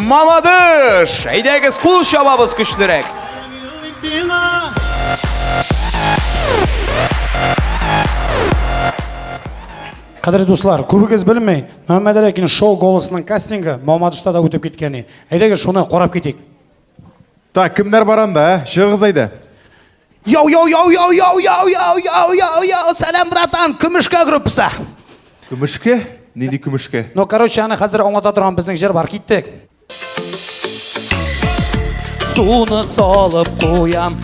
Мамадыш! Әйдәгез, кул чабабыз көчлерәк. Кадерле дуслар, күбегез белми, Мөхәммәд Әләкин шоу голосының кастингы Мамадышта да үтеп киткән. Әйдәгез, шуны карап китик. Так, кемнәр бар анда, ә? Чыгыгыз әйдә. Йоу, йоу, йоу, йоу, йоу, йоу, йоу, йоу, йоу, йоу, сәлам, братан, Көмешкә группасы. Көмешкә? Нинди көмешкә? Ну, короче, аны хәзер аңлата торган безнең җыр бар, киттек. Суны салып куям,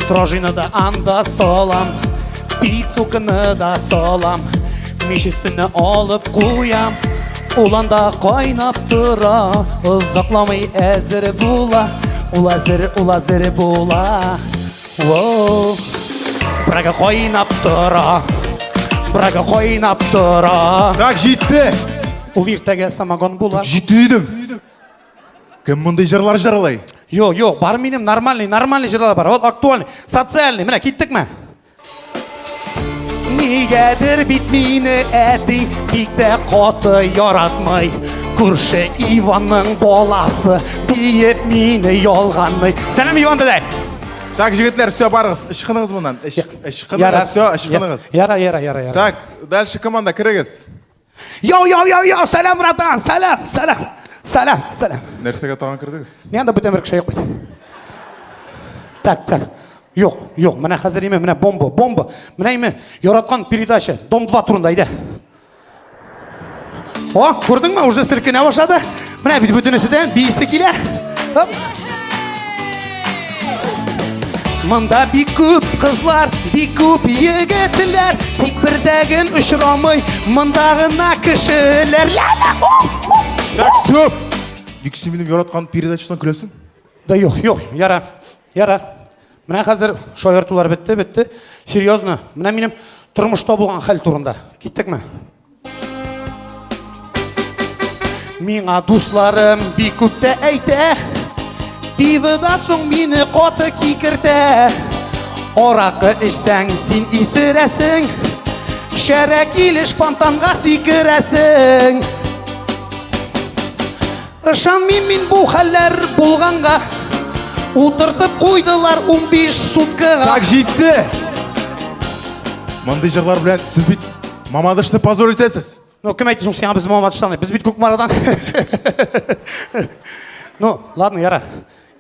дрожжины да анда салам, писукны да салам, мич өстенә алып куям. Ул анда кайнап тора, озакламый әзер була. Ул әзер, ул әзер була. Воу. Брага кайнап тора. Брага кайнап тора. Так, җитте! Ул иртәгә самогон була. Җитте дидем. Кем мондый җырлар җырлый? Юк, юк, бар минем нормальный, нормальный җырлар бар. Вот актуальный, социальный. Менә киттекме? Нигәдер бит мине әти бик тә каты яратмый. Күрше Иванның баласы диеп мине ялганмый. Сәлам, Иван дәдәй. Так, җегетләр, все, барыгыз, ычкыныгыз моннан. Ычкыныгыз, все, ычкыныгыз. Яра, яра, яра, яра. Так, дальше команда, керегез. Йоу, йоу, йоу, йоу, сәлам, братан, сәлам, сәлам, сәлам, сәлам. Нәрсәгә тагын кердегез? Мин анда бүтән бер кеше юк бит. Так, так. Юк, юк, менә хәзер име, менә бомба, бомба. Менә име, яраткан передача, Дом 2 турында әйдә. О, күрдеңме, уже селкенә башлады. Менә бит бөтенесе дә биисе килә. Хоп. Монда бик күп кызлар, бик күп егетләр, тик бердәген очрамый, монда гына кешеләр. Ля-ля, о, о. Так, стоп! Ник син минем яраткан передачадан көләсең? Да юк, юк, ярар, ярар. Менә хәзер шаяртулар бетте, бетте. Серьезно, менә минем тормышта булган хәл турында. Киттекме? Миңа дусларым бик күп тә әйтә, Пиводан соң мине каты кикертә. Аракы эчсәң, син исерәсең, Шәрә килеш фонтанга сикерәсең. Ышанмыйм мин бу хәлләр булганга, Утыртып куйдылар 15 суткага. Так, җитте! Мондый җырлар белән сез бит Мамадышны позор итәсез. Ну, кем әйтте соң сиңа без Мамадыштан? Без бит Кукмарадан. Ну, ладно, ярар.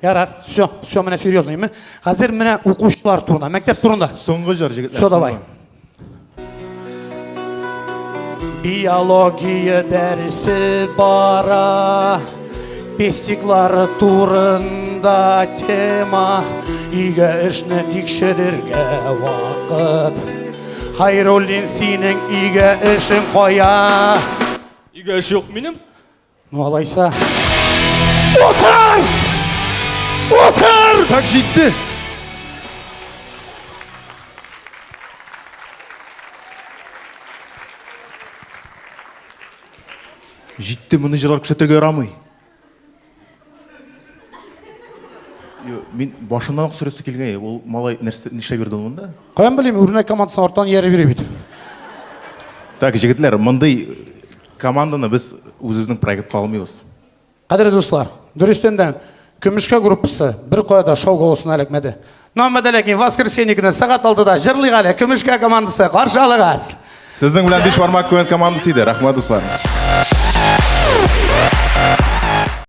Ярар, все, все, менә серьезно, име? Хәзер менә укучылар турында, мәктәп турында. Соңгы җыр, җегетләр. Все, давай. Биология дәресе бара. Пестиклар турында тема. Өйгә эшне тикшерергә вакыт. Хайруллин, синең өйгә эшең кая? Өйгә эш юк минем. Ну, алайса. Утыр! Утыр! Так, җитте. Җитте, моны җырлар күрсәтергә ярамый. Мин башыннан ук сорыйсы килгән, ул малай нәрсә нишләп йөрде монда? Каян белим, үрнәк командасына арттан ияреп йөри бит. Так, җегетләр, мондый команданы без үзебезнең проектка алмыйбыз. Кадерле дуслар, дөрестән дә, Көмешкә группасы бер кая да шоу голосына эләкмәде. Но әмма дә ләкин воскресенье көне сәгать 6-да җырлыйк әле Көмешкә командасы, каршы алыгыз. Сезнең белән Биш бармак КВН командасы иде. Рәхмәт, дуслар.